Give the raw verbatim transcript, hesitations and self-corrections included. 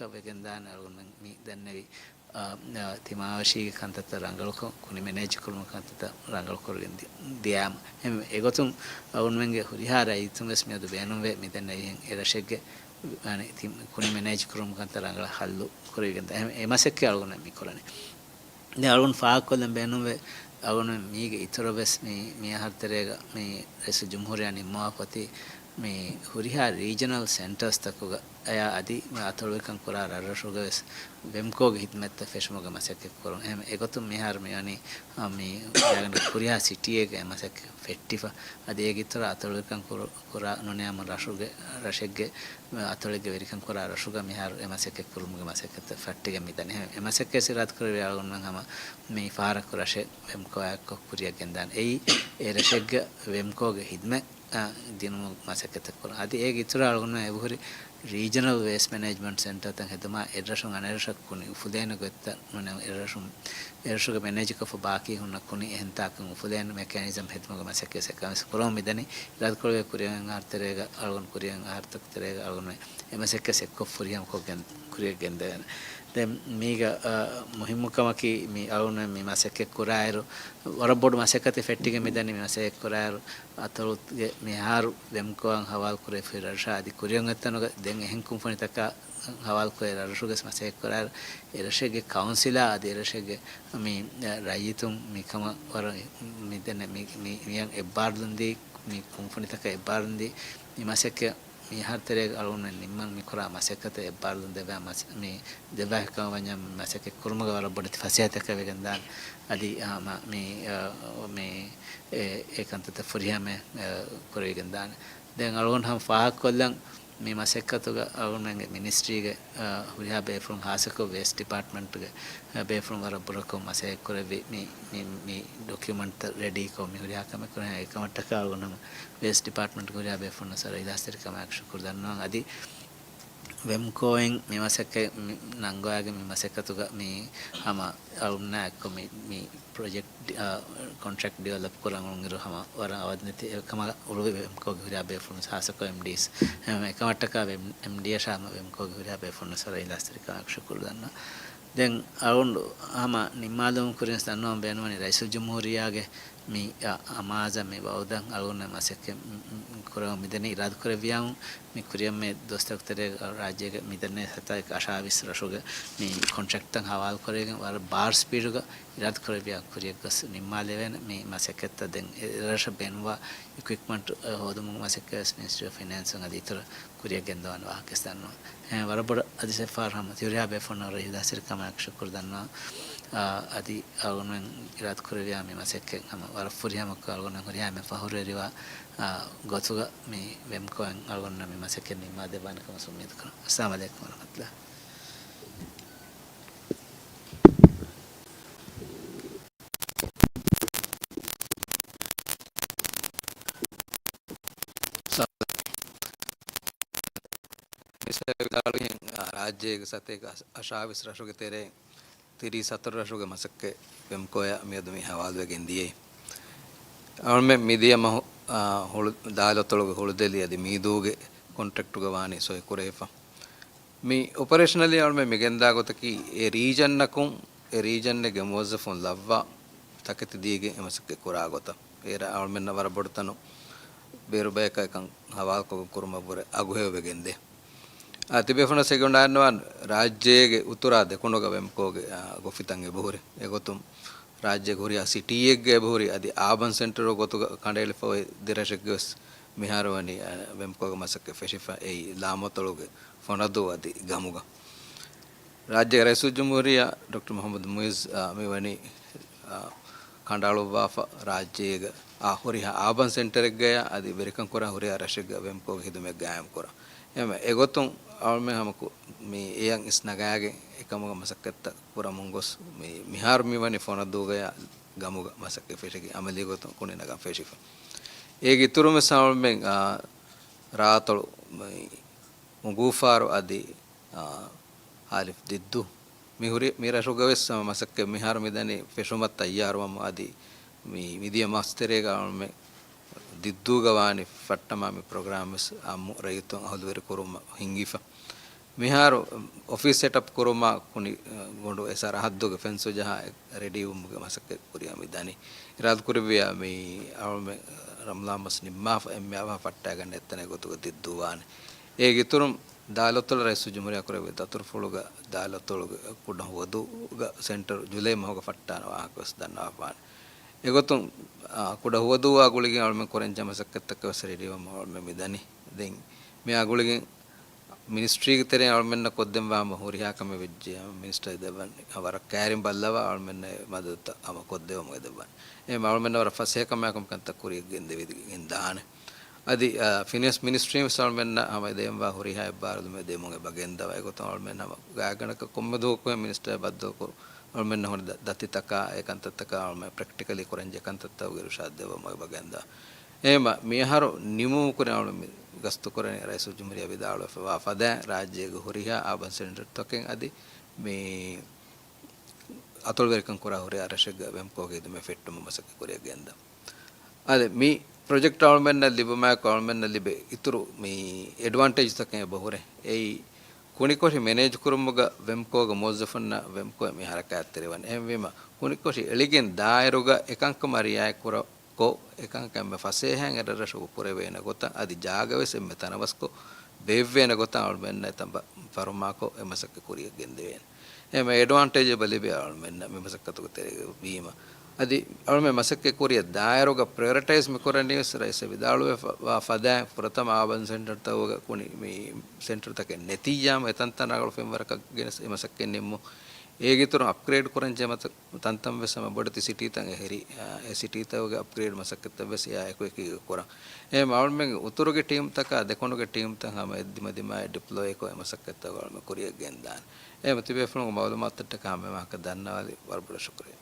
ވެގެންދާނެ. އަޅުގަނޑުމެން މި ދެންނެވި، އާ، ތިމާވެށީގެ ކަންތައްތައް ރަނގަޅުކޮށް، ކުނި މެނޭޖް ކުރުމުގެ ކަންތައްތައް ރަނގަޅުކުރެވިގެން ދި-، ދިޔާމަ. އެހެން އެގޮތުން އަޅުގަނޑުމެންގެ ހުރިހާ ރައްޔިތުން ވެސް މިއަދު ބޭނުންވޭ މިދެންނެވިހެން އެ ރަށެއްގެ، އަނެ، ތި-، ކުނި މެނޭޖް ކުރުމުގެ ކަންތައް ރަނގަޅަށް ހައްލު ކުރެވިގެން ދާ. އެހެން އެ މަސައްކަތް އަޅުގަނޑުމެން މި ކުރަނީ. ދެން އަޅުގަނޑު ފާހަގަކޮށްލަން ބޭނުންވޭ، އަޅުގަނޑުމެން މީގެ އިތުރަށް ވެސް މި، މި އަހަރު ތެރޭގަ މި ރައީސުލްޖުމްހޫރިއްޔާ ނިންމަވާ ފޮތި މި ހުރިހާ ރީޖަނަލް ސެންޓަރސްތަކުގަ އަޔާ އަދި މި އަތޮޅުވެރިކަން ކުރާ ރަށްރަށުގަ ވެސް ވެމްކޯގެ ހިދުމަތްތައް ފެށުމުގެ މަސައްކަތް ކުރުން. އެހެން އެގޮތުން މިހާރު މިވަނީ، އާ، މި ހުރިހާ ސިޓީއެއްގަ އެ މަސައްކަތް ފެއްޓިފަ. އަދި އޭގެ އިތުރަށް އަތޮޅުވެރިކަން ކުރު-، ކުރާ ނޫނީ ހަމަ ރަށުގެ، ރަށެއްގެ އަތޮޅެއްގެ ވެރިކަން ކުރާ ރަށުގަ މިހާރު އެ މަސައްކަތް ކުރުމުގެ މަސައްކަތްތައް ފައްޓިގެން މިދަނީ. އެ މަސައްކަތް އިރާދަކުރެއްވި އަޅުގަނޑުމެން ހަމަ މި ފަހަރަކު ރަށެއް ވެމްކޯއާއެއްކޮށް ކުރިއަށް ގެންދާނެ. އެއީ އެ ރަށެއްގަ ވެމްކޯގެ ހިދުމަތް، އާ، ދިނުމުގެ މަސައްކަތްތައް ކުރަން. އަދި އޭގެ އިތުރަށް އަޅުގަނޑުމެން އެބަހުރި ރީޖަނަލް ވޭސްޓް މެނޭޖްމަންޓް ސެންޓަރތައް ހެދުމާ، އެއްރަށުން އަނެއްރަށަށް ކުނި އުފުލޭނެ ގޮތްތައް ނޫނީ އެއްރަށުން، އެރަށުގެ މެނޭޖްކޮށްފަ ބާކީ ހުންނަ ކުނި އެހެން ތާކަށް އުފުލޭނެ މެކޭނިޒަމް ހެދުމުގެ މަސައްކަތް އެކަން ވެސް ކުރަމުން މިދަނީ. އިރާދަކުރެއްވި ކުރިއަށް އަހަރު ތެރޭގަ އަޅުގަނޑު ކުރިއަށް އަހަރުތަކު ތެރޭގަ އަޅުގަނޑު އެ މަސައްކަތް އެއްކޮށް ފުރިހަމަކޮށް ގެން-، ކުރިއަށް ގެންދެވޭނެ. ދެން މީގަ، އާ، މުހިއްމު ކަމަކީ މި އަޅުގަނޑު މި މަސައްކަތް ކުރާއިރު، ވަރަށް ބޮޑު މަސައްކަތެއް ފެއްޓިގެން މިދަނީ. މި މަސައްކަތް ކުރާއިރު، އަތޮޅުގެ މިހާރު ވެމްކޯއަށް ހަވާލު ކުރެވިފައި ރަށާ އަދި ކުރިއަށް އޮތްތަނުގަ ދެން އެހެން ކުންފުނިތަކާ ހަވާލުކޮށް އެ ރަށުގެ މަސައްކަތް ކުރާއިރު، އެ ރަށެއްގެ ކައުންސިލާ އަދި އެ ރަށެއްގެ މި ރައްޔިތުން މިކަމަށް ވަރަށް މި ދެން މި، މި، މިއަށް އެއްބާރުލުންދީ، މި ކުންފުނިތަކަށް އެއްބާރުލުންދީ، މި މަސައްކަތް މި އަހަރު ތެރޭގަ އަޅުގަނޑުމެން ނިންމަން މި ކުރާ މަސައްކަތަށް އެއްބާރުލުން ދެއްވާ މަސް-، މި ދެއްވާ ހެއްކަމަށް ވަންޏާ މި މަސައްކަތް ކުރުމުގަ ވަރަށް ބޮޑެތި ފަސޭހަތަކެއް ވެގެން ދާނެ. އަދި ހަމަ މި، އާ، މި އެ، އެ ކަންތައްތައް ފުރިހަމަ، އާ، ކުރެވިގެން ދާނެ. ދެން އަޅުގަނޑު ހަމަ ފާހަގަކޮށްލަން މި މަސައްކަތުގަ އަޅުގަނޑުމެންގެ މިނިސްޓްރީގެ، އާ، ހުރިހާ ބޭފުޅުން ހާއްސަކޮށް ވޭސްޓް ޑިޕާޓްމަންޓްގެ، އާ، ބޭފުޅުން ވަރަށް ބުރަކޮށް މަސައްކަތް ކުރެއްވި މި، މި، މި ޑޮކިއުމަންޓްތައް ރެޑީކޮށް މި ހުރިހާ ކަމެއް ކުރަން. އެކަމަށްޓަކާ އަޅުގަނޑު ހަމަ ވޭސްޓް ޑިޕާޓްމަންޓްގެ ހުރިހާ ބޭފުޅުންނަށް ވަރަށް އިލާސްތެރިކަމާއެކު ޝުކުރު ދަންނަވަން. އަދި ވެމްކޯއިން މި މަސައްކަތް މި ނަންގަވާގެން މި މަސައްކަތުގަ މި ހަމަ އަޅުންނާ އެއްކޮށް މި، މި ޕްރޮޖެކްޓް، އާ، ކޮންޓްރެކްޓް ޑިވެލޮޕް ކުރަން އުޅުނުއިރު ހަމަ ވަރަށް އަވަދިނެތި އެކަމަށް އުޅުއްވި ވެމްކޯގެ ހުރިހާ ބޭފުޅުން ހާއްސަކޮށް އެމްޑީސް. އެކަމަށްޓަކާ ވެ-، އެމްޑީއަށާ ހަމަ ވެމްކޯގެ ހުރިހާ ބޭފުޅުންނަށް ވަރަށް އިލާސްތެރިކަމާއެކު ޝުކުރު ދަންނަވަން. ދެން އަޅުގަނޑު ހަމަ ނިންމާލުމުން ކުރިން ދަންނަވަން ބޭނުންވަނީ ރައީސުލްޖުމްހޫރިއްޔާގެ މި، އަ، އަމާޒަށް މި ވައުދަށް އަޅުގަނޑުމެން މަސައްކަތް މި، މި، މި ކުރަމުން މިދަނީ. އިރާދަކުރެއްވިޔާމު މި ކުރިއަށް މި ދުވަސްތަކުގެ ތެރޭގަ ރާއްޖޭގެ މިދަނީ ސަތޭކަ އަށާވީސް ރަށުގެ މި ކޮންޓްރެކްޓްތައް ހަވާލުކުރެވިގެން ވަރަށް ބާރު ސްޕީޑުގަ އިރާދަކުރެއްވިޔާ ކުރިއަށް ގޮސް ނިންމާލެވޭނެ. މި މަސައްކަތްތައް ދެން އެ ރަށަށް ބޭނުންވާ އިކުއިޕްމަންޓް ހޯދުމުގެ މަސައްކަތް ވެސް މިނިސްޓްރީ އޮފް ފިނޭންސުން އަދި އިތުރަށް ކުރިއަށް ގެންދަވާނެ ވާހަކަ ވެސް ދަންނަވަން. އެ، ވަރަށް ބޮޑަށް އަދި ސެފާރް ހަމަ ތިހުރިހާ ބޭފުޅުންނަށް ވަރަށް އިލާސްތެރިކަމާއެކު ޝުކުރު ދަންނަވަން. އާ، އަދި އަޅުގަނޑުމެން އިރާދަކުރެއްވިޔާ މި މަސައްކަތް ހަމަ ވަރަށް ފުރިހަމަކޮށް އަޅުގަނޑުމެން ހުރިހާ އެންމެ ފަހުރުވެރިވާ، އާ، ގޮތުގަ މި ވެމްކޯއިން އަޅުގަނޑުމެންނަށް މި މަސައްކަތް ނިންމާދެއްވާނެ ކަމަށް އުއްމީދު ކުރަން. އައްސަލާމު ޢަލައިކުމް ވަރަޙްމަތުﷲ. މިނިސްޓަރ ވިދާޅުވިހެން، އާ، ރާއްޖޭގެ ސަތޭކަ އަށާވީސް ރަށުގެ ތެރެއިން ތިރީސް ހަތަރު ރަށުގެ މަސައްކަތް ވެމްކޯއަށް މިއަދު މި ހަވާލުވެގެން ދިޔައީ. އަޅުމެން މިދިޔަ މަހު، އާ، ހުޅު-، ދާލަތޮޅުގެ ހުޅުދެލި އަދި މީދޫގެ ކޮންޓްރެކްޓުގަ ވާނީ ސޮއި ކުރެވިފަ. މި އޮޕަރޭޝަނަލީ އަޅުމެން މިގެންދާ ގޮތަކީ، އެ ރީޖަންއަކުން އެ ރީޖަންއެއްގެ މުވައްޒަފުން ލައްވާ ތަކެތި ދީގެން އެ މަސައްކަތް ކުރާ ގޮތަށް. އޭރަށް އަޅުމެންނަށް ވަރަށް ބޮޑު ތަނު ބޭރު ބަޔަކަށް އެކަން ހަވާލުކޮށްގެން ކުރުމަށްވުރެ އަގުހެޔޮވެގެންދޭ. އާ، ތިބޭފުޅުންނަށް އެނގިވަޑައިގަންނަވާ ރާއްޖޭގެ އުތުރާ ދެކުނުގަ ވެމްކޯގެ، އާ، އޮފީހުތައް އެބަހުރި. އެގޮތުން ރާއްޖޭގެ ހުރިހާ ސިޓީއެއްގަ އެބަހުރި އަދި އާބަން ސެންޓަރު ގޮތުގަ ކަނޑައެޅިފަ އޮތް ދެ ރަށެއްގަ ވެސް މިހާރު ވަނީ، އާ، ވެމްކޯގެ މަސައްކަތް ފެށިފަ އެއީ ލާމަތޮޅުގެ ފޮނަދޫ އަދި ގަމުގަ. ރާއްޖޭގެ ރައީސުލްޖުމްހޫރިއްޔާ ޑޮކްޓަރ މުޙައްމަދު މުޢިއްޒު، އާ، މިވަނީ، އާ، ކަނޑައަޅުއްވާފަ ރާއްޖޭގަ، އާ، ހުރިހާ އާބަން ސެންޓަރެއްގަޔާ އަދި ވެރިކަން ކުރާ ހުރިހާ ރަށެއްގަ ވެމްކޯގެ ހިދުމަތް ގާއިމް ކުރާ. އެހެންވެ، އެގޮތުން އަޅުމެން ހަމަ ކު-، މި އެޔަށް އިސް ނަގާގެން އެކަމުގެ މަސައްކަތްތައް ކުރަމުން ގޮސް، މި، މިހާރު މިވަނީ ފޮނަދޫގަޔާ ގަމުގަ މަސައްކަތް ފެށިގެން އަމަލީ ގޮތުން ކުނި ނަގަން ފެށިފަ. އޭގެ އިތުރުން ވެސް އަޅުމެން، އާ، ރާއަތޮޅު، މި، އުނގޫފާރު އަދި، އާ، ހާލިފް ދިއްދޫ. މި ހުރި މި ރަށުގަ ވެސް ހަމަ މަސައްކަތް މިހާރު މިދަނީ ފެށުމަށް ތައްޔާރުވަމުން އަދި މި މިދިޔަ މަސްތެރޭގަ އަޅުމެން ދިއްދޫގަ ވާނީ ފައްޓަމާ މި ޕްރޮގްރާމް ވެސް އާއްމު ރައްޔިތުން އަހުލުވެރި ކުރުމަށް ހިންގިފަ. މިހާރު އޮފީސް ސެޓަޕް ކުރުމާ ކުނި ގޮނޑު އެ ސަރަހައްދުގެ ފެންސު ޖަހާ ރެޑީވުމުގެ މަސައްކަތް ކުރިޔާ މި ދަނީ. އިރާދަކުރެއްވިޔާ މި އަޅުމެ ރަމްލާން މަސް ނިންމާފަ އެންމެ އަވަހަށް ފައްޓާގަންނަ އެއްތަނެއް ގޮތުގަ ދިއްދޫވާނެ. އޭގެ އިތުރުން ދާލޮތޮޅު ރައީސުލްޖުމްހޫރިއްޔާ ކުރެއްވި ދަތުރުފުޅުގަ ދާލޮތޮޅުގެ ކުޑަ ހުވަދޫގަ ސެންޓަރު ޖުލައި މަހުގަ ފައްޓާނެ ވާހަކަ ވެސް ދަންނަވާފާނެ. އެގޮތުން، އާ، ކުޑަ ހުވަދޫއާ ގުޅިގެން އަޅުމެން ކުރަންޖެހޭ މަސައްކަތްތަކަށް ވެސް ރެޑީވަމުން އަޅުމެން މިދަނީ. ދެން މިއާ ގުޅިގެން މިނިސްޓްރީގެ ތެރެއިން އަޅުމެންނަށް ކޮށްދެންވާ ހަމަ ހުރިހާ ކަމެއް ވެއްޖެ މިނިސްޓަރ ދެއްވަން ވަރަށް ކައިރިން ބައްލަވާ އަޅުމެންނަށް މަދަދުތައް ހަމަ ކޮށްދެވަމުން އެދެއްވަން. އެހެން އަޅުމެންނަށް ވަރަށް ފަސޭހަކަމާއެކު މިކަންތައް ކުރިޔަށް ގެންދެވިގެން ދާނެ. އަދި، އާ، ފިނޭންސް މިނިސްޓްރީން ވެސް އަޅުމެންނަށް ހަމަ ދޭންވާ ހުރިހާ އެއްބާރުލުމެއް ދެމުން އެބަ ގެންދަވާ. އެގޮތުން އަޅުމެން ހަމަ ގާތްގަނޑަކަށް ކޮންމެ ދުވަހަކު މިނިސްޓަރ ބައްދަލުކުރު އަޅުމެންނަށް ހުރި ދަ-، ދަތިތަކާ އެ ކަންތައްތަކާ އަޅުމެން ޕްރެކްޓިކަލީ ކުރަންޖެހޭ ކަންތައްތައް އިރުޝާދު ދެއްވަމުން އެބަ ގެންދަވާ. އެހެންމަ މިއަހަރު ނިމުމުގެ ކުރިން އަޅުމެން މި ގަސްތުކުރަނީ ރައީސުލްޖުމްހޫރިއްޔާ ވިދާޅުވެފަ ވާ ފަދައިން ރާއްޖޭގެ ހުރިހާ އާބަން ސެންޓަރުތަކެއް އަދި މި އަތޮޅުވެރިކަން ކުރާ ހުރިހާ ރަށެއްގަ ވެމްކޯގެ ހިދުމަތް ފެއްޓުމަށް މަސައްކަތް ކުރިޔަށް ގެންދަން. އަދި މި ޕްރޮޖެކްޓް އަޅުމެންނަށް ލިބުމާއެކު އަޅުމެންނަށް ލިބޭ އިތުރު މި އެޑްވާންޓޭޖްތަކެއް އެބަ ހުރޭ. އެއީ ކުނިކޮށި މެނޭޖް ކުރުމުގަ ވެމްކޯގެ މުވައްޒަފުންނަށް ވެމްކޯ މި ހަރަކާތްތެރިވަން. އެހެންވީމަ ކުނިކޮށި އެޅިގެން ދާއިރުގަ އެކަންކަމަށް ރިއާޔަތް ކުރަ ކޮށް، އެކަންކަން އެންމެ ފަސޭހައިން އެ ރަށްރަށުގަ ކުރެވޭނެ ގޮތަށް އަދި ޖާގަވެސް އެންމެ ތަނަވަސްކޮށް ބޭއްވޭނެ ގޮތަށް އަޅުމެންނަށް އެތަން ބަ-، ފަރުމާކޮށް އެ މަސައްކަތް ކުރިޔަށް ގެންދެވޭނެ. އެހެން އެޑްވާންޓޭޖް އެބަ ލިބޭ އަޅުމެންނަށް މި މަސައްކަތުގެ ތެރޭގަ ވީމަ. އަދި އަޅުމެން މަސައްކަތް ކުރިޔަށް ދާއިރުގަ ޕްރަޔޮރިޓައިޒް މި ކުރަނީ ވެސް ރައީސް ވިދާޅުވެފަ ވާ ފަދައިން ފުރަތަމަ އާބަން ސެންޓަރުތަކުގަ ކުނި މި ސެންޓަރުތަކެއް ނެތިއްޔާމު އެތަންތަން ރަނގަޅު ފެންވަރަކަށް ގެނެސް އެ މަސައްކަތް ނިންމުން. އޭގެ އިތުރުން އަޕްގްރޭޑް ކުރަންޖެހޭ މަތަ-، ތަންތަން ވެސް ހަމަ ބޮޑެތި ސިޓީތައް އެހެރީ، އާ، އެ ސިޓީތަކުގެ އަޕްގްރޭޑް މަސައްކަތްތައް ވެސް އެއާ އެކު އެކީގަ ކުރަން. އެހެން އަޅުމެންގެ އުތުރުގެ ޓީމްތަކާ ދެކުނުގެ ޓީމްތައް ހަމަ އެއްދިމަ ދިމާއަށް ޑިޕްލޮއިކޮށް އެ މަސައްކަތްތައް އަޅުމެން ކުރިޔަށް ގެންދާނެ. އެހެން ތިބޭފުޅުންގެ މައުލޫމާތުތައްޓަކަށް ހަމަ އެމާކަށް ދަންނަވާލި ވަރަށް ބޮޑަށް ޝުކުރިއްޔާ.